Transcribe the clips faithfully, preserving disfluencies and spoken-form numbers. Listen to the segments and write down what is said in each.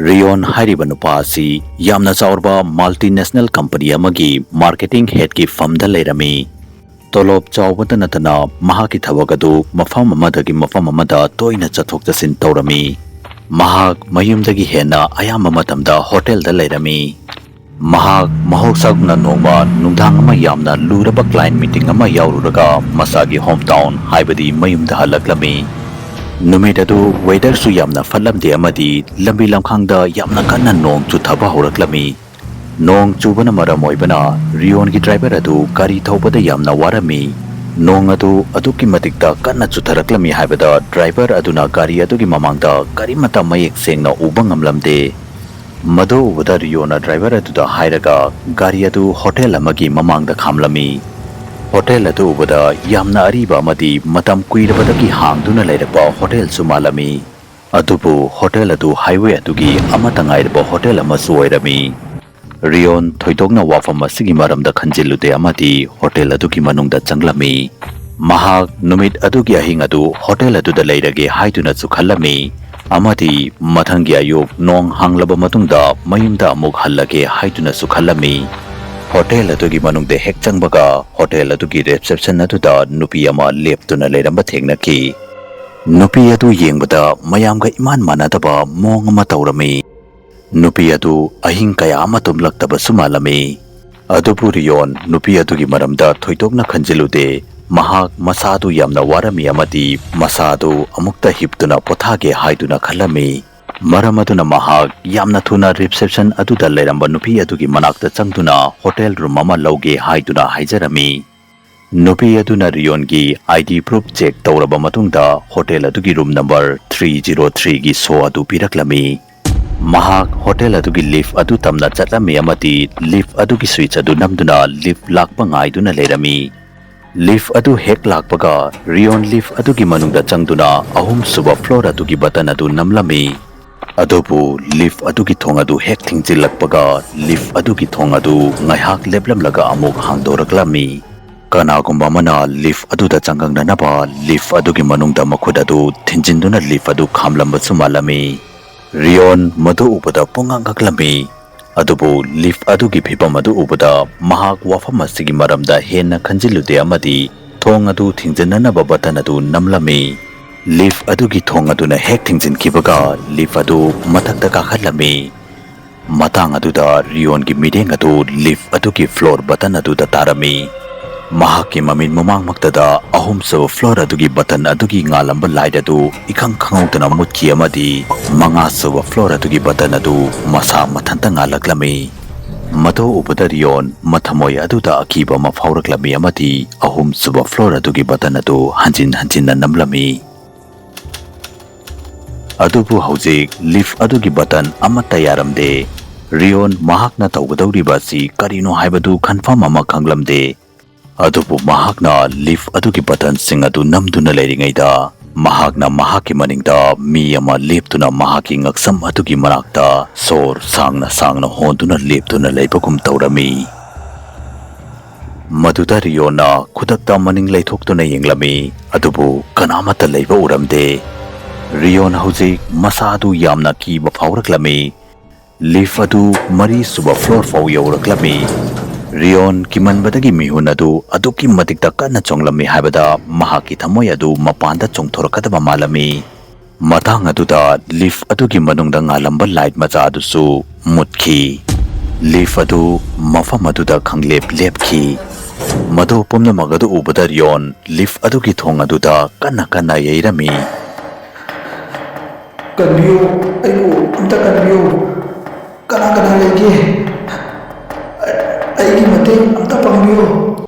ꯔꯤꯌꯣꯟ ꯍꯥꯏꯔꯤꯕ ꯅꯨꯄꯥ ꯑꯁꯤ ꯌꯥꯝꯅ ꯆꯥꯎꯔꯕ multinational company ꯑꯃꯒꯤ marketing headꯀꯤ ꯐꯝꯗ ꯂꯩꯔꯝꯃꯤ꯫ ꯇꯣꯂꯣꯞ ꯆꯥꯎꯕꯇ ꯅꯠꯇꯅ ꯃꯍꯥꯛꯀꯤ ꯊꯕꯛ ꯑꯗꯨ ꯃꯐꯝ ꯑꯃꯗꯒꯤ ꯃꯐꯝ ꯑꯃꯗ ꯇꯣꯏꯅ ꯆꯠꯊꯣꯛ ꯆꯠꯁꯤꯟ ꯇꯧꯔꯝꯃꯤ꯫ ꯃꯍꯥꯛ ꯃꯌꯨꯝꯗꯒꯤ ꯍꯦꯟꯅ ꯑꯌꯥꯝꯕ ꯃꯇꯝꯗ ꯍꯣꯇꯦꯜꯗ ꯂꯩꯔꯝꯃꯤ꯫ ꯃꯍꯥꯛ ꯃꯍꯧꯁꯥꯒꯨꯝꯅ ꯅꯣꯡꯃ ꯅꯨꯡꯗꯥꯡ ꯑꯃ ꯌꯥꯝꯅ ꯂꯨꯔꯕ client meeting ꯑꯃ ꯌꯥꯎꯔꯨꯔꯒ ꯃꯁꯥꯒꯤ home town ꯍꯥꯏꯕꯗꯤ ꯃꯌꯨꯝꯗ ꯍꯜꯂꯛꯂꯝꯃꯤ꯫ ꯅꯨꯃꯤꯠ ꯑꯗꯨ weatherꯁꯨ ꯌꯥꯝꯅ ꯐꯠꯂꯝꯗꯦ ꯑꯃꯗꯤ ꯂꯝꯕꯤ ꯂꯝꯈꯥꯡꯗ ꯌꯥꯝꯅ ꯀꯟꯅ ꯅꯣꯡ ꯆꯨꯊꯕ ꯍꯧꯔꯛꯂꯝꯃꯤ꯫ ꯅꯣꯡ ꯆꯨꯕꯅ ꯃꯔꯝ ꯑꯣꯏꯕꯅ ꯔꯤꯌꯣꯟꯒꯤ driver ꯑꯗꯨ ꯒꯥꯔꯤ ꯊꯧꯕꯗ ꯌꯥꯝꯅ ꯋꯥꯔꯝꯃꯤ꯫ ꯅꯣꯡ ꯑꯗꯨ ꯑꯗꯨꯛꯀꯤ ꯃꯇꯤꯛꯇ ꯀꯟꯅ ꯆꯨꯊꯔꯛꯂꯝꯃꯤ ꯍꯥꯏꯕꯗ driver ꯑꯗꯨꯅ ꯒꯥꯔꯤ ꯑꯗꯨꯒꯤ ꯃꯃꯥꯡꯗ ꯀꯔꯤꯃꯠꯇ ꯃꯌꯦꯛ ꯁꯦꯡꯅ ꯎꯕ ꯉꯝꯂꯝꯗꯦ꯫ ꯃꯗꯨ ꯎꯕꯗ ꯔꯤꯌꯣꯅ driver ꯑꯗꯨꯗ ꯍꯥꯏꯔꯒ ꯒꯥꯔꯤ ꯑꯗꯨ ꯍꯣꯇꯦꯜ ꯑꯃꯒꯤ ꯃꯃꯥꯡꯗ ꯈꯥꯝꯂꯝꯃꯤ꯫ ꯍꯣꯇꯦꯜ ꯑꯗꯨ ꯎꯕꯗ ꯌꯥꯝꯅ ꯑꯔꯤꯕ ꯑꯃꯗꯤ ꯃꯇꯝ ꯀꯨꯏꯔꯕꯗꯒꯤ ꯍꯥꯡꯗꯨꯅ ꯂꯩꯔꯛꯄ ꯍꯣꯇꯦꯜꯁꯨ ꯃꯥꯜꯂꯝꯃꯤ꯫ ꯑꯗꯨꯕꯨ ꯍꯣꯇꯦꯜ ꯑꯗꯨ highway ꯑꯗꯨꯒꯤ ꯑꯃꯠꯇ ꯉꯥꯏꯔꯕ ꯍꯣꯇꯦꯜ ꯑꯃꯁꯨ ꯑꯣꯏꯔꯝꯃꯤ꯫ ꯔꯤꯌꯣꯟ ꯊꯣꯏꯗꯣꯛꯅ ꯋꯥꯐꯝ ꯑꯁꯤꯒꯤ ꯃꯔꯝꯗ ꯈꯟꯖꯤꯜꯂꯨꯗꯦ ꯑꯃꯗꯤ ꯍꯣꯇꯦꯜ ꯑꯗꯨꯒꯤ ꯃꯅꯨꯡꯗ ꯆꯪꯂꯝꯃꯤ꯫ ꯃꯍꯥꯛ ꯅꯨꯃꯤꯠ ꯑꯗꯨꯒꯤ ꯑꯍꯤꯡ ꯑꯗꯨ ꯍꯣꯇꯦꯜ ꯑꯗꯨꯗ ꯂꯩꯔꯒꯦ ꯍꯥꯏꯗꯨꯅꯁꯨ ꯈꯜꯂꯝꯃꯤ ꯑꯃꯗꯤ ꯃꯊꯪꯒꯤ ꯑꯌꯨꯛ ꯅꯣꯡ ꯍꯥꯡꯂꯕ ꯃꯇꯨꯡꯗ ꯃꯌꯨꯝꯗ ꯑꯃꯨꯛ ꯍꯜꯂꯒꯦ ꯍꯥꯏꯗꯨꯅꯁꯨ ꯈꯜꯂꯝꯃꯤ꯫ ꯍꯣꯇꯦꯜ ꯑꯗꯨꯒꯤ ꯃꯅꯨꯡꯗ ꯍꯦꯛ ꯆꯪꯕꯒ ꯍꯣꯇꯦꯜ ꯑꯗꯨꯒꯤ reception ꯑꯗꯨꯗ ꯅꯨꯄꯤ ꯑꯃ ꯂꯦꯞꯇꯨꯅ ꯂꯩꯔꯝꯕ ꯊꯦꯡꯅꯈꯤ꯫ ꯅꯨꯄꯤ ꯑꯗꯨ ꯌꯦꯡꯕꯗ ꯃꯌꯥꯝꯒ ꯏꯃꯥꯟ ꯃꯥꯟꯅꯗꯕ ꯃꯑꯣꯡ ꯑꯃ ꯇꯧꯔꯝꯃꯤ꯫ ꯅꯨꯄꯤ ꯑꯗꯨ ꯑꯍꯤꯡ ꯀꯌꯥ ꯑꯃ ꯇꯨꯝꯂꯛꯇꯕꯁꯨ ꯃꯥꯜꯂꯝꯃꯤ꯫ ꯑꯗꯨꯕꯨ ꯔꯤꯌꯣꯟ ꯅꯨꯄꯤ ꯑꯗꯨꯒꯤ ꯃꯔꯝꯗ ꯊꯣꯏꯗꯣꯛꯅ ꯈꯟꯖꯤꯜꯂꯨꯗꯦ꯫ ꯃꯍꯥꯛ ꯃꯁꯥꯗꯨ ꯌꯥꯝꯅ ꯋꯥꯔꯝꯃꯤ ꯑꯃꯗꯤ ꯃꯁꯥꯗꯨ ꯑꯃꯨꯛꯇ ꯍꯤꯞꯇꯨꯅ ꯄꯣꯊꯥꯒꯦ ꯍꯥꯏꯗꯨꯅ ꯈꯜꯂꯝꯃꯤ꯫ ꯃꯔꯝ ꯑꯗꯨꯅ ꯃꯍꯥꯛ ꯌꯥꯝꯅ ꯊꯨꯅ reception ꯑꯗꯨꯗ ꯂꯩꯔꯝꯕ ꯅꯨꯄꯤ ꯑꯗꯨꯒꯤ ꯃꯅꯥꯛꯇ ꯆꯪꯗꯨꯅ ꯍꯣꯇꯦꯜ ꯔꯨꯝ ꯑꯃ ꯂꯧꯒꯦ ꯍꯥꯏꯗꯨꯅ ꯍꯥꯏꯖꯔꯝꯃꯤ꯫ ꯅꯨꯄꯤ ꯑꯗꯨꯅ ꯔꯤꯌꯣꯟꯒꯤ ID proof check ꯇꯧꯔꯕ ꯃꯇꯨꯡꯗ ꯍꯣꯇꯦꯜ ꯑꯗꯨꯒꯤ ꯔꯨꯝ ꯅꯝꯕꯔ three zero threeꯒꯤ ꯁꯣ ꯑꯗꯨ ꯄꯤꯔꯛꯂꯝꯃꯤ꯫ ꯃꯍꯥꯛ ꯍꯣꯇꯦꯜ ꯑꯗꯨꯒꯤ lift ꯑꯗꯨ ꯇꯝꯅ ꯆꯠꯂꯝꯃꯤ ꯑꯃꯗꯤ lift ꯑꯗꯨꯒꯤ switch ꯑꯗꯨ ꯅꯝꯗꯨꯅ lift ꯂꯥꯛꯄ ꯉꯥꯏꯗꯨꯅ ꯂꯩꯔꯝꯃꯤ꯫ Lift ꯑꯗꯨ ꯍꯦꯛ ꯂꯥꯛꯄꯒ ꯔꯤꯌꯣꯟ lift ꯑꯗꯨꯒꯤ ꯃꯅꯨꯡꯗ ꯆꯪꯗꯨꯅ ꯑꯍꯨꯝꯁꯨꯕ floor ꯑꯗꯨꯒꯤ button ꯑꯗꯨ ꯅꯝꯂꯝꯃꯤ꯫ ꯑꯗꯨꯕꯨ lift ꯑꯗꯨꯒꯤ ꯊꯣꯡ ꯑꯗꯨ ꯍꯦꯛ ꯊꯤꯡꯖꯤꯜꯂꯛꯄꯒ lift ꯑꯗꯨꯒꯤ ꯊꯣꯡ ꯑꯗꯨ ꯉꯥꯏꯍꯥꯛ ꯂꯦꯞꯂꯝꯂꯒ ꯑꯃꯨꯛ ꯍꯥꯡꯗꯣꯔꯛꯂꯝꯃꯤ꯫ ꯀꯅꯥꯒꯨꯝꯕ ꯑꯃꯅ lift ꯑꯗꯨꯗ ꯆꯪꯉꯛꯅꯅꯕ lift ꯑꯗꯨꯒꯤ ꯃꯅꯨꯡꯗ ꯃꯈꯨꯠ ꯑꯗꯨ ꯊꯤꯟꯖꯤꯟꯗꯨꯅ lift ꯑꯗꯨ ꯈꯥꯝꯂꯝꯕꯁꯨ ꯃꯥꯜꯂꯝꯃꯤ꯫ ꯔꯤꯌꯣꯟ ꯃꯗꯨ ꯎꯕꯗ ꯄꯨꯡꯉꯛ ꯉꯛꯂꯝꯃꯤ꯫ ꯑꯗꯨꯕꯨ ꯂꯤꯐ ꯑꯗꯨꯒꯤ ꯐꯤꯚꯝ ꯑꯗꯨ ꯎꯕꯗ ꯃꯍꯥꯛ ꯋꯥꯐꯝ ꯑꯁꯤꯒꯤ ꯃꯔꯝꯗ ꯍꯦꯟꯅ ꯈꯟꯖꯤꯜꯂꯨꯗꯦ ꯑꯃꯗꯤ ꯊꯣꯡ ꯑꯗꯨ ꯊꯤꯡꯖꯤꯟꯅꯅꯕ ꯕꯇꯟ ꯑꯗꯨ ꯅꯝꯂꯝꯃꯤ꯫ ꯂꯤꯐ ꯑꯗꯨꯒꯤ ꯊꯣꯡ ꯑꯗꯨꯅ ꯍꯦꯛ ꯊꯤꯡꯖꯤꯟꯈꯤꯕꯒ ꯂꯤꯐ ꯑꯗꯨ ꯃꯊꯛꯇ ꯀꯥꯈꯠꯂꯝꯃꯤ꯫ ꯃꯇꯥꯡ ꯑꯗꯨꯗ ꯔꯤꯌꯣꯟꯒꯤ ꯃꯤꯠꯌꯦꯡ ꯑꯗꯨ ꯂꯤꯐ ꯑꯗꯨꯒꯤ ꯐ꯭ꯂꯣꯔ ꯕꯇꯟ ꯑꯗꯨꯗ ꯇꯥꯔꯝꯃꯤ꯫ ꯃꯍꯥꯛꯀꯤ ꯃꯃꯤꯠ ꯃꯃꯥꯡꯃꯛꯇꯗ ꯑꯍꯨꯝꯁꯨꯕ ꯐ꯭ꯂꯣꯔ ꯑꯗꯨꯒꯤ ꯕꯇꯟ ꯑꯗꯨꯒꯤ ꯉꯥꯜꯂꯝꯕ ꯂꯥꯏꯠ ꯑꯗꯨ ꯏꯈꯪ ꯈꯪꯍꯧꯗꯅ ꯃꯨꯠꯈꯤ ꯑꯃꯗꯤ ꯃꯉꯥꯁꯨꯕ ꯐ꯭ꯂꯣꯔ ꯑꯗꯨꯒꯤ ꯕꯇꯟ ꯑꯗꯨ ꯃꯁꯥ ꯃꯊꯟꯇ ꯉꯥꯜꯂꯛꯂꯝꯃꯤ꯫ ꯃꯗꯨ ꯎꯕꯗ ꯔꯤꯌꯣꯟ ꯃꯊꯃꯣꯏ ꯑꯗꯨꯗ ꯑꯀꯤꯕ ꯑꯃ ꯐꯥꯎꯔꯛꯂꯝꯃꯤ ꯑꯃꯗꯤ ꯑꯍꯨꯝꯁꯨꯕ ꯐ꯭ꯂꯣꯔ ꯑꯗꯨꯒꯤ ꯕꯇꯟ ꯑꯗꯨ ꯍꯟꯖꯤꯟ ꯍꯟꯖꯤꯟꯅ ꯅꯝꯂꯝꯃꯤ꯫ ꯑꯗꯨꯕꯨ ꯍꯧꯖꯤꯛ ꯂꯤꯐ ꯑꯗꯨꯒꯤ ꯕꯇꯟ ꯑꯃꯠꯇ ꯌꯥꯔꯝꯗꯦ꯫ ꯔꯤꯌꯣꯟ ꯃꯍꯥꯛꯅ ꯇꯧꯒꯗꯧꯔꯤꯕ ꯑꯁꯤ ꯀꯔꯤꯅꯣ ꯍꯥꯏꯕꯗꯨ ꯀꯟꯐꯥꯔꯝ ꯑꯃ ꯈꯪꯂꯝꯗꯦ꯫ ꯑꯗꯨꯕꯨ ꯃꯍꯥꯛꯅ ꯂꯤꯐ ꯑꯗꯨꯒꯤ ꯕꯇꯟꯁꯤꯡ ꯑꯗꯨ ꯅꯝꯗꯨꯅ ꯂꯩꯔꯤꯉꯩꯗ ꯃꯍꯥꯛꯅ ꯃꯍꯥꯛꯀꯤ ꯃꯅꯤꯡꯗ ꯃꯤ ꯑꯃ ꯂꯦꯞꯇꯨꯅ ꯃꯍꯥꯛꯀꯤ ꯉꯛꯁꯝ ꯑꯗꯨꯒꯤ ꯃꯅꯥꯛꯇ ꯁꯣꯔ ꯁꯥꯡꯅ ꯁꯥꯡꯅ ꯍꯣꯟꯗꯨꯅ ꯂꯦꯞꯇꯨꯅ ꯂꯩꯕꯒꯨꯝ ꯇꯧꯔꯝꯃꯤ꯫ ꯃꯗꯨꯗ ꯔꯤꯌꯣꯟꯅ ꯈꯨꯗꯛꯇ ꯃꯅꯤꯡ ꯂꯩꯊꯣꯛꯇꯨꯅ ꯌꯦꯡꯂꯝꯃꯤ, ꯑꯗꯨꯕꯨ ꯀꯅꯥꯃꯠꯇ ꯂꯩꯕ ꯎꯔꯝꯗꯦ꯫ ꯔꯤꯌꯣꯟ ꯍꯧꯖꯤꯛ ꯃꯁꯥꯗꯨ ꯌꯥꯝꯅ ꯀꯤꯕ ꯐꯥꯎꯔꯛꯂꯝꯃꯤ꯫ ꯂꯤꯐ ꯑꯗꯨ ꯃꯔꯤꯁꯨꯕ ꯐ꯭ꯂꯣꯔ ꯐꯥꯎ ꯌꯧꯔꯛꯂꯝꯃꯤ꯫ ꯔꯤꯌꯣꯟ ꯀꯤꯃꯟꯕꯗꯒꯤ ꯃꯤꯍꯨꯟ ꯑꯗꯨ ꯑꯗꯨꯛꯀꯤ ꯃꯇꯤꯛꯇ ꯀꯟꯅ ꯆꯣꯡꯂꯝꯃꯤ ꯍꯥꯏꯕꯗ ꯃꯍꯥꯛꯀꯤ ꯊꯃꯣꯏ ꯑꯗꯨ ꯃꯄꯥꯟꯗ ꯆꯣꯡꯊꯣꯔꯛꯀꯗꯕ ꯃꯥꯜꯂꯝꯃꯤ꯫ ꯃꯇꯥꯡ ꯑꯗꯨꯗ ꯂꯤꯐ ꯑꯗꯨꯒꯤ ꯃꯅꯨꯡꯗ ꯉꯥꯜꯂꯝꯕ ꯂꯥꯏꯠ ꯃꯆꯥ ꯑꯗꯨꯁꯨ ꯃꯨꯠꯈꯤ꯫ ꯂꯤꯐ ꯑꯗꯨ ꯃꯐꯝ ꯑꯗꯨꯗ ꯈꯪꯂꯦꯞ ꯂꯦꯞꯈꯤ꯫ ꯃꯗꯨ ꯄꯨꯝꯅꯃꯛ ꯑꯗꯨ ꯎꯕꯗ ꯔꯤꯌꯣꯟ ꯂꯤꯐ ꯑꯗꯨꯒꯤ ꯊꯣꯡ ꯑꯗꯨꯗ ꯀꯟꯅ ꯀꯟꯅ ꯌꯩꯔꯝꯃꯤ꯫ "ꯀꯟꯕꯤꯌꯨ, ꯑꯩꯕꯨ ꯑꯝꯇ ꯀꯟꯕꯤꯌꯨ꯫ ꯀꯅꯥ ꯀꯅꯥ ꯂꯩꯒꯦ? ꯑ-, ꯑꯩꯒꯤ ꯃꯇꯦꯡ ꯑꯝꯇ ꯄꯥꯡꯕꯤꯌꯨ!"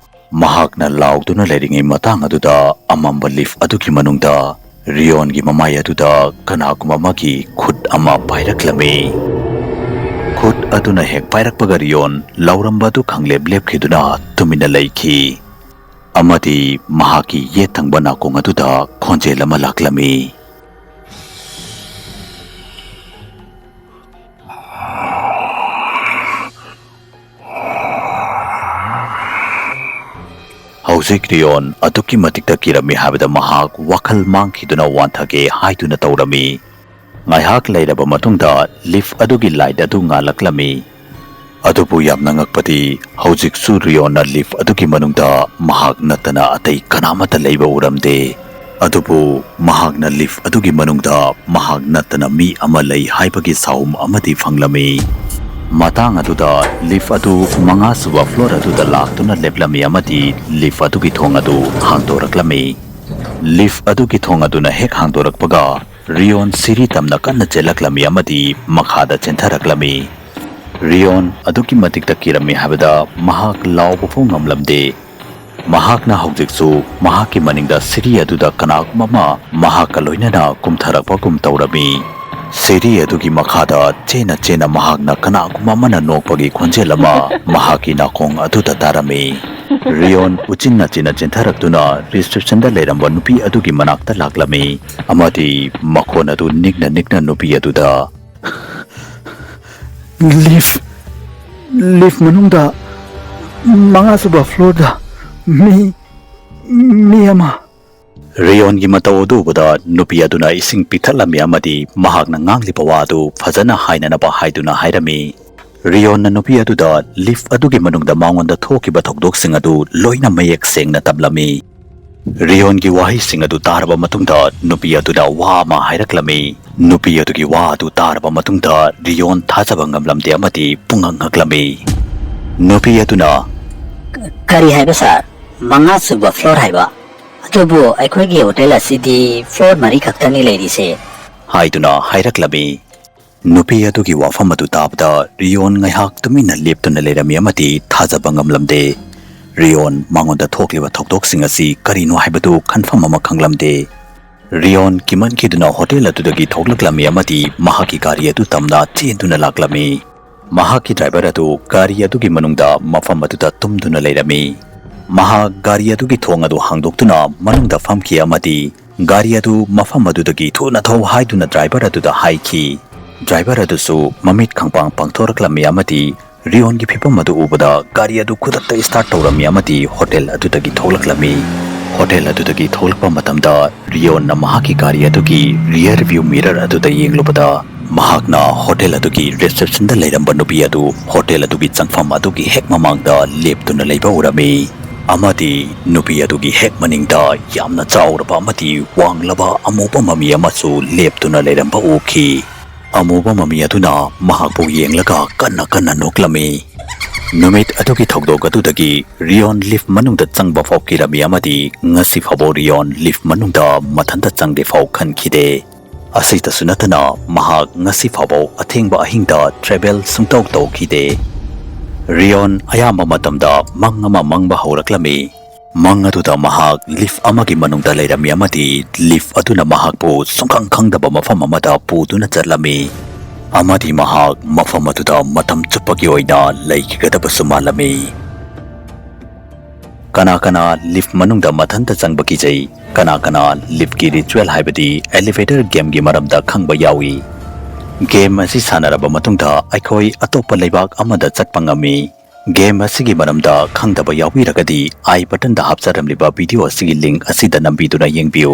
ꯃꯍꯥꯛꯅ ꯂꯥꯎꯗꯨꯅ ꯂꯩꯔꯤꯉꯩ ꯃꯇꯥꯡ ꯑꯗꯨꯗ ꯑꯃꯝꯕ ꯂꯤꯐ ꯑꯗꯨꯒꯤ ꯃꯅꯨꯡꯗ ꯔꯤꯌꯣꯟꯒꯤ ꯃꯃꯥꯏ ꯑꯗꯨꯗ ꯀꯅꯥꯒꯨꯝꯕ ꯑꯃꯒꯤ ꯈꯨꯠ ꯑꯃ ꯄꯥꯏꯔꯛꯂꯝꯃꯤ꯫ ꯈꯨꯠ ꯑꯗꯨꯅ ꯍꯦꯛ ꯄꯥꯏꯔꯛꯄꯒ ꯔꯤꯌꯣꯟ ꯂꯥꯎꯔꯝꯕ ꯑꯗꯨ ꯈꯪꯂꯦꯞ ꯂꯦꯞꯈꯤꯗꯨꯅ ꯇꯨꯃꯤꯟꯅ ꯂꯩꯈꯤ꯫ ꯑꯃꯗꯤ ꯃꯍꯥꯛꯀꯤ ꯌꯦꯠ ꯊꯪꯕ ꯅꯥꯀꯣꯡ ꯑꯗꯨꯗ ꯈꯣꯟꯖꯦꯜ ꯑꯃ ꯂꯥꯛꯂꯝꯃꯤ꯫ ꯍꯧꯖꯤꯛ ꯔꯤꯌꯣꯟ ꯑꯗꯨꯛꯀꯤ ꯃꯇꯤꯛꯇ ꯀꯤꯔꯝꯃꯤ ꯍꯥꯏꯕꯗ ꯃꯍꯥꯛ ꯋꯥꯈꯜ ꯃꯥꯡꯈꯤꯗꯨꯅ ꯋꯥꯟꯊꯒꯦ ꯍꯥꯏꯗꯨꯅ ꯇꯧꯔꯝꯃꯤ꯫ ꯉꯥꯏꯍꯥꯛ ꯂꯩꯔꯕ ꯃꯇꯨꯡꯗ ꯂꯤꯐ ꯑꯗꯨꯒꯤ ꯂꯥꯏꯠ ꯑꯗꯨ ꯉꯥꯜꯂꯛꯂꯝꯃꯤ꯫ ꯑꯗꯨꯕꯨ ꯌꯥꯝꯅ ꯉꯛꯄꯗꯤ, ꯍꯧꯖꯤꯛꯁꯨ ꯔꯤꯌꯣꯟꯅ ꯂꯤꯐ ꯑꯗꯨꯒꯤ ꯃꯅꯨꯡꯗ ꯃꯍꯥꯛ ꯅꯠꯇꯅ ꯑꯇꯩ ꯀꯅꯥꯃꯠꯇ ꯂꯩꯕ ꯎꯔꯝꯗꯦ꯫ ꯑꯗꯨꯕꯨ ꯃꯍꯥꯛꯅ ꯂꯤꯐ ꯑꯗꯨꯒꯤ ꯃꯅꯨꯡꯗ ꯃꯍꯥꯛ ꯅꯠꯇꯅ ꯃꯤ ꯑꯃ ꯂꯩ ꯍꯥꯏꯕꯒꯤ ꯁꯥꯎꯝ ꯑꯃꯗꯤ ꯐꯪꯂꯝꯃꯤ꯫ ꯃꯇꯥꯡ ꯑꯗꯨꯗ ꯂꯤꯐ ꯑꯗꯨ ꯃꯉꯥꯁꯨꯕ ꯐ꯭ꯂꯣꯔ ꯑꯗꯨꯗ ꯂꯥꯛꯇꯨꯅ ꯂꯦꯞꯂꯝꯃꯤ ꯑꯃꯗꯤ ꯂꯤꯐ ꯑꯗꯨꯒꯤ ꯊꯣꯡ ꯑꯗꯨ ꯍꯥꯡꯗꯣꯔꯛꯂꯝꯃꯤ꯫ ꯂꯤꯐ ꯑꯗꯨꯒꯤ ꯊꯣꯡ ꯑꯗꯨꯅ ꯍꯦꯛ ꯍꯥꯡꯗꯣꯔꯛꯄꯒ, ꯔꯤꯌꯣꯟ ꯁꯤꯔꯤ ꯇꯝꯅ ꯀꯟꯅ ꯆꯦꯜꯂꯛꯂꯝꯃꯤ ꯑꯃꯗꯤ ꯃꯈꯥꯗ ꯆꯦꯟꯊꯔꯛꯂꯝꯃꯤ꯫ ꯔꯤꯌꯣꯟ ꯑꯗꯨꯛꯀꯤ ꯃꯇꯤꯛ ꯀꯤꯔꯝꯃꯤ ꯍꯥꯏꯕꯗ ꯃꯍꯥꯛ ꯂꯥꯎꯕ ꯐꯥꯎ ꯉꯝꯂꯝꯗꯦ꯫ ꯃꯍꯥꯛꯅ ꯍꯧꯖꯤꯛꯁꯨ ꯃꯍꯥꯛꯀꯤ ꯃꯅꯤꯡꯗ ꯁꯤꯔꯤ ꯑꯗꯨꯗ ꯀꯅꯥꯒꯨꯝꯕ ꯑꯃ ꯃꯍꯥꯛꯀ ꯂꯣꯏꯅꯅ ꯀꯨꯝꯊꯔꯛꯄꯒꯨꯝ ꯇꯧꯔꯝꯃꯤ꯫ ꯁꯤꯔꯤ ꯑꯗꯨꯒꯤ ꯃꯈꯥꯗ ꯆꯦꯟꯅ ꯆꯦꯟꯅ ꯃꯍꯥꯛꯅ ꯀꯅꯥꯒꯨꯝꯕ ꯑꯃꯅ ꯅꯣꯛꯄꯒꯤ ꯈꯣꯟꯖꯦꯜ ꯑꯃ ꯃꯍꯥꯛꯀꯤ ꯅꯥꯀꯣꯡ ꯑꯗꯨꯗ ꯇꯥꯔꯝꯃꯤ꯫ ꯔꯤꯌꯣꯟ ꯎꯆꯤꯟ ꯅꯥꯆꯤꯟꯅ ꯆꯦꯟꯊꯔꯛꯇꯨꯅ ꯔꯤꯁꯦꯞꯁꯟꯗ ꯂꯩꯔꯝꯕ ꯅꯨꯄꯤ ꯑꯗꯨꯒꯤ ꯃꯅꯥꯛꯇ ꯂꯥꯛꯂꯝꯃꯤ ꯑꯃꯗꯤ ꯃꯈꯣꯟ ꯑꯗꯨ ꯅꯤꯛꯅ ꯅꯤꯛꯅ ꯅꯨꯄꯤ ꯑꯗꯨꯗ, "ꯂꯤꯐ, ꯂꯤꯐ ꯃꯅꯨꯡꯗ ꯃꯉꯥꯁꯨꯕ ꯐ꯭ꯂꯣꯔꯗ ꯃꯤ, ꯃꯤ ꯑꯃ"꯫ ꯔꯤꯌꯣꯟꯒꯤ ꯃꯇꯧ ꯑꯗꯨ ꯎꯕꯗ ꯅꯨꯄꯤ ꯑꯗꯨꯅ ꯏꯁꯤꯡ ꯄꯤꯊꯛꯂꯝꯃꯤ ꯑꯃꯗꯤ ꯃꯍꯥꯛꯅ ꯉꯥꯡꯂꯤꯕ ꯋꯥ ꯑꯗꯨ ꯐꯖꯅ ꯍꯥꯏꯅꯅꯕ ꯍꯥꯏꯗꯨꯅ ꯍꯥꯏꯔꯝꯃꯤ꯫ ꯔꯤꯌꯣꯟꯅ ꯅꯨꯄꯤ ꯑꯗꯨꯗ ꯂꯤꯐ ꯑꯗꯨꯒꯤ ꯃꯅꯨꯡꯗ ꯃꯉꯣꯟꯗ ꯊꯣꯛꯈꯤꯕ ꯊꯧꯗꯣꯛꯁꯤꯡ ꯑꯗꯨ ꯂꯣꯏꯅ ꯃꯌꯦꯛ ꯁꯦꯡꯅ ꯇꯝꯂꯝꯃꯤ꯫ ꯔꯤꯌꯣꯟꯒꯤ ꯋꯥꯍꯩꯁꯤꯡ ꯑꯗꯨ ꯇꯥꯔꯕ ꯃꯇꯨꯡꯗ ꯅꯨꯄꯤ ꯑꯗꯨꯗ ꯋꯥ ꯑꯃ ꯍꯥꯏꯔꯛꯂꯝꯃꯤ꯫ ꯅꯨꯄꯤ ꯑꯗꯨꯒꯤ ꯋꯥ ꯑꯗꯨ ꯇꯥꯔꯕ ꯃꯇꯨꯡꯗ ꯔꯤꯌꯣꯟ ꯊꯥꯖꯕ ꯉꯝꯂꯝꯗꯦ ꯑꯃꯗꯤ ꯄꯨꯡꯉꯛ ꯉꯛꯂꯝꯃꯤ꯫ ꯅꯨꯄꯤ ꯑꯗꯨꯅ, "ꯀꯔꯤ ꯍꯥꯏꯕ, ꯁꯥꯔ? ꯃꯉꯥ ꯁꯨꯕ ꯐ꯭ꯂꯣꯔ ꯍꯥꯏꯕ? ꯑꯗꯨꯕꯨ ꯑꯩꯈꯣꯏꯒꯤ ꯍꯣꯇꯦꯜ ꯑꯁꯤꯗꯤ ꯐ꯭ꯂꯣꯔ ꯃꯔꯤ ꯈꯛꯇꯅꯤ ꯂꯩꯔꯤꯁꯦ", ꯍꯥꯏꯗꯨꯅ ꯍꯥꯏꯔꯛꯂꯝꯃꯤ꯫ ꯅꯨꯄꯤ ꯑꯗꯨꯒꯤ ꯋꯥꯐꯝ ꯑꯗꯨ ꯇꯥꯕꯗ ꯔꯤꯌꯣꯟ ꯉꯥꯏꯍꯥꯛ ꯇꯨꯃꯤꯟꯅ ꯂꯦꯞꯇꯨꯅ ꯂꯩꯔꯝꯃꯤ ꯑꯃꯗꯤ ꯊꯥꯖꯕ ꯉꯝꯂꯝꯗꯦ꯫ ꯔꯤꯌꯣꯟ ꯃꯉꯣꯟꯗ ꯊꯣꯛꯂꯤꯕ ꯊꯧꯗꯣꯛꯁꯤꯡ ꯑꯁꯤ ꯀꯔꯤꯅꯣ ꯍꯥꯏꯕꯗꯨ ꯈꯟꯐꯝ ꯑꯃ ꯈꯪꯂꯝꯗꯦ꯫ ꯔꯤꯌꯣꯟ ꯀꯤꯃꯟꯈꯤꯗꯨꯅ ꯍꯣꯇꯦꯜ ꯑꯗꯨꯗꯒꯤ ꯊꯣꯛꯂꯛꯂꯝꯃꯤ ꯑꯃꯗꯤ ꯃꯍꯥꯛꯀꯤ ꯒꯥꯔꯤ ꯑꯗꯨ ꯇꯝꯅ ꯆꯦꯟꯗꯨꯅ ꯂꯥꯛꯂꯝꯃꯤ꯫ ꯃꯍꯥꯛꯀꯤ ꯗ꯭ꯔꯥꯏꯚꯔ ꯑꯗꯨ ꯒꯥꯔꯤ ꯑꯗꯨꯒꯤ ꯃꯅꯨꯡꯗ ꯃꯐꯝ ꯑꯗꯨꯗ ꯇꯨꯝꯗꯨꯅ ꯂꯩꯔꯝꯃꯤ꯫ ꯃꯍꯥꯛ ꯒꯥꯔꯤ ꯑꯗꯨꯒꯤ ꯊꯣꯡ ꯑꯗꯨ ꯍꯥꯡꯗꯣꯛꯇꯨꯅ ꯃꯅꯨꯡꯗ ꯐꯝꯈꯤ ꯑꯃꯗꯤ ꯒꯥꯔꯤ ꯑꯗꯨ ꯃꯐꯝ ꯑꯗꯨꯗꯒꯤ ꯊꯨꯅ ꯊꯧ ꯍꯥꯏꯗꯨꯅ ꯗ꯭ꯔꯥꯏꯚꯔ ꯑꯗꯨꯗ ꯍꯥꯏꯈꯤ꯫ ꯗ꯭ꯔꯥꯏꯚꯔ ꯑꯗꯨꯁꯨ ꯃꯃꯤꯠ ꯈꯪꯄꯥꯡ ꯄꯥꯡꯊꯣꯔꯛꯂꯝꯃꯤ ꯑꯃꯗꯤ ꯔꯤꯌꯣꯟꯒꯤ ꯐꯤꯚꯝ ꯑꯗꯨ ꯎꯕꯗ ꯒꯥꯔꯤ ꯑꯗꯨ ꯈꯨꯗꯛꯇ ꯁ꯭ꯇꯥꯔꯠ ꯇꯧꯔꯝꯃꯤ ꯑꯃꯗꯤ ꯍꯣꯇꯦꯜ ꯑꯗꯨꯗꯒꯤ ꯊꯣꯛꯂꯛꯂꯝꯃꯤ꯫ ꯍꯣꯇꯦꯜ ꯑꯗꯨꯗꯒꯤ ꯊꯣꯛꯂꯛꯄ ꯃꯇꯝꯗ ꯔꯤꯌꯣꯟꯅ ꯃꯍꯥꯛꯀꯤ ꯒꯥꯔꯤ ꯑꯗꯨꯒꯤ rear view mirror ꯑꯗꯨꯗ ꯌꯦꯡꯂꯨꯕꯗ, ꯃꯍꯥꯛꯅ ꯍꯣꯇꯦꯜ ꯑꯗꯨꯒꯤ receptionꯗ ꯂꯩꯔꯝꯕ ꯅꯨꯄꯤ ꯑꯗꯨ ꯍꯣꯇꯦꯜ ꯑꯗꯨꯒꯤ ꯆꯪꯐꯝ ꯑꯗꯨꯒꯤ ꯍꯦꯛ ꯃꯃꯥꯡꯗ ꯂꯦꯞꯇꯨꯅ ꯂꯩꯕ ꯎꯔꯝꯃꯤ꯫ ꯑꯃꯗꯤ ꯅꯨꯄꯤ ꯑꯗꯨꯒꯤ ꯍꯦꯛ ꯃꯅꯤꯡꯗ ꯌꯥꯝꯅ ꯆꯥꯎꯔꯕ ꯑꯃꯗꯤ ꯋꯥꯡꯂꯕ ꯑꯃꯨꯕ ꯃꯃꯤ ꯑꯃꯁꯨ ꯂꯦꯞꯇꯨꯅ ꯂꯩꯔꯝꯕ ꯎꯈꯤ꯫ ꯑꯃꯨꯕ ꯃꯃꯤ ꯑꯗꯨꯅ ꯃꯍꯥꯛꯄꯨ ꯌꯦꯡꯂꯒ ꯀꯟꯅ ꯀꯟꯅ ꯅꯣꯛꯂꯝꯃꯤ꯫ ꯅꯨꯃꯤꯠ ꯑꯗꯨꯒꯤ ꯊꯧꯗꯣꯛ ꯑꯗꯨꯗꯒꯤ ꯔꯤꯌꯣꯟ lift ꯃꯅꯨꯡꯗ ꯆꯪꯕ ꯐꯥꯎ ꯀꯤꯔꯝꯃꯤ ꯑꯃꯗꯤ ꯉꯁꯤ ꯐꯥꯎꯕ ꯔꯤꯌꯣꯟ lift ꯃꯅꯨꯡꯗ ꯃꯊꯟꯇ ꯆꯪꯒꯦ ꯐꯥꯎ ꯈꯟꯈꯤꯗꯦ꯫ ꯑꯁꯤꯇꯁꯨ ꯅꯠꯇꯅ, ꯃꯍꯥꯛ ꯉꯁꯤ ꯐꯥꯎꯕ ꯑꯊꯦꯡꯕ ꯑꯍꯤꯡꯗ travel ꯁꯨꯡꯇꯧ ꯇꯧꯈꯤꯗꯦ꯫ ꯔꯤꯌꯣꯟ ꯑꯌꯥꯝꯕ ꯃꯇꯝꯗ ꯃꯪ ꯑꯃ ꯃꯪꯕ ꯍꯧꯔꯛꯂꯝꯃꯤ꯫ ꯃꯪ ꯑꯗꯨꯗ ꯃꯍꯥꯛ lift ꯑꯃꯒꯤ ꯃꯅꯨꯡꯗ ꯂꯩꯔꯝꯃꯤ ꯑꯃꯗꯤ lift ꯑꯗꯨꯅ ꯃꯍꯥꯛꯄꯨ ꯁꯨꯡꯈꯪ ꯈꯪꯗꯕ ꯃꯐꯝ ꯑꯃꯗ ꯄꯨꯗꯨꯅ ꯆꯠꯂꯝꯃꯤ꯫ ꯑꯃꯗꯤ ꯃꯍꯥꯛ ꯃꯐꯝ ꯑꯗꯨꯗ ꯃꯇꯝ ꯆꯨꯞꯄꯒꯤ ꯑꯣꯏꯅ ꯂꯩꯈꯤꯒꯗꯕꯁꯨ ꯃꯥꯜꯂꯝꯃꯤ꯫ ꯀꯅꯥ ꯀꯅꯥ lift ꯃꯅꯨꯡꯗ ꯃꯊꯟꯇ ꯆꯪꯕ ꯀꯤꯖꯩ? ꯀꯅꯥ ꯀꯅꯥ liftꯀꯤ ritual ꯍꯥꯏꯕꯗꯤ elevator gameꯒꯤ ꯃꯔꯝꯗ ꯈꯪꯕ ꯌꯥꯎꯏ? Game ꯑꯁꯤ ꯁꯥꯟꯅꯔꯕ ꯃꯇꯨꯡꯗ ꯑꯩꯈꯣꯏ ꯑꯇꯣꯞꯄ ꯂꯩꯕꯥꯛ ꯑꯃꯗ ꯆꯠꯄ ꯉꯝꯃꯤ꯫ Game ꯑꯁꯤꯒꯤ ꯃꯔꯝꯗ ꯈꯪꯗꯕ ꯌꯥꯎꯕꯤꯔꯒꯗꯤ I buttonꯗ ꯍꯥꯞꯆꯔꯝꯂꯤꯕ video ꯑꯁꯤꯒꯤ link ꯑꯁꯤꯗ ꯅꯝꯕꯤꯗꯨꯅ ꯌꯦꯡꯕꯤꯌꯨ꯫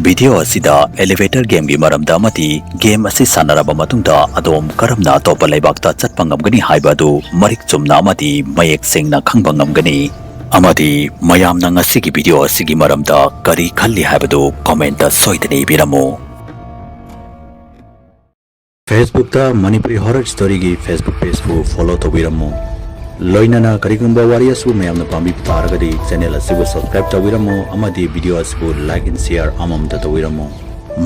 Video ꯑꯁꯤꯗ elevator gameꯒꯤ ꯃꯔꯝꯗ ꯑꯃꯗꯤ game ꯑꯁꯤ ꯁꯥꯟꯅꯔꯕ ꯃꯇꯨꯡꯗ ꯑꯗꯣꯝ ꯀꯔꯝꯅ ꯑꯇꯣꯞꯄ ꯂꯩꯕꯥꯛꯇ ꯆꯠꯄ ꯉꯝꯒꯅꯤ ꯍꯥꯏꯕ ꯑꯗꯨ ꯃꯔꯤꯛ ꯆꯨꯝꯅ ꯑꯃꯗꯤ ꯃꯌꯦꯛ ꯁꯦꯡꯅ ꯈꯪꯕ ꯉꯝꯒꯅꯤ꯫ ꯑꯃꯗꯤ ꯃꯌꯥꯝꯅ ꯉꯁꯤꯒꯤ video ꯑꯁꯤꯒꯤ ꯃꯔꯝꯗ ꯀꯔꯤ ꯈꯜꯂꯤ ꯍꯥꯏꯕꯗꯨ commentꯇ ꯁꯣꯏꯗꯅ ꯏꯕꯤꯔꯝꯃꯨ꯫ Facebookꯇ Manipuri Horror Storyꯒꯤ Facebook pageꯄꯨ follow ꯇꯧꯕꯤꯔꯝꯃꯨ꯫ ꯂꯣꯏꯅꯅ ꯀꯔꯤꯒꯨꯝꯕ ꯋꯥꯔꯤ ꯑꯁꯤꯕꯨ ꯃꯌꯥꯝꯅ ꯄꯥꯝꯕꯤꯕ ꯇꯥꯔꯒꯗꯤ channel ꯑꯁꯤꯕꯨ subscribe ꯇꯧꯕꯤꯔꯝꯃꯨ ꯑꯃꯗꯤ video ꯑꯁꯤꯕꯨ like and share ꯑꯃꯃꯝꯇ ꯇꯧꯕꯤꯔꯝꯃꯨ꯫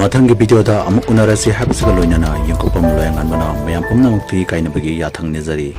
ꯃꯊꯪꯒꯤ videoꯗ ꯑꯃꯨꯛ ꯎꯅꯔꯁꯤ ꯍꯥꯏꯕꯁꯤꯒ ꯂꯣꯏꯅꯅ ꯌꯦꯡꯊꯣꯛꯄꯝ ꯂꯣꯌꯥꯉꯥꯟꯕꯅ ꯃꯌꯥꯝ ꯄꯨꯝꯅꯃꯛꯇ ꯏꯀꯥꯏꯅꯕꯒꯤ ꯌꯥꯊꯪ ꯅꯤꯖꯔꯤ꯫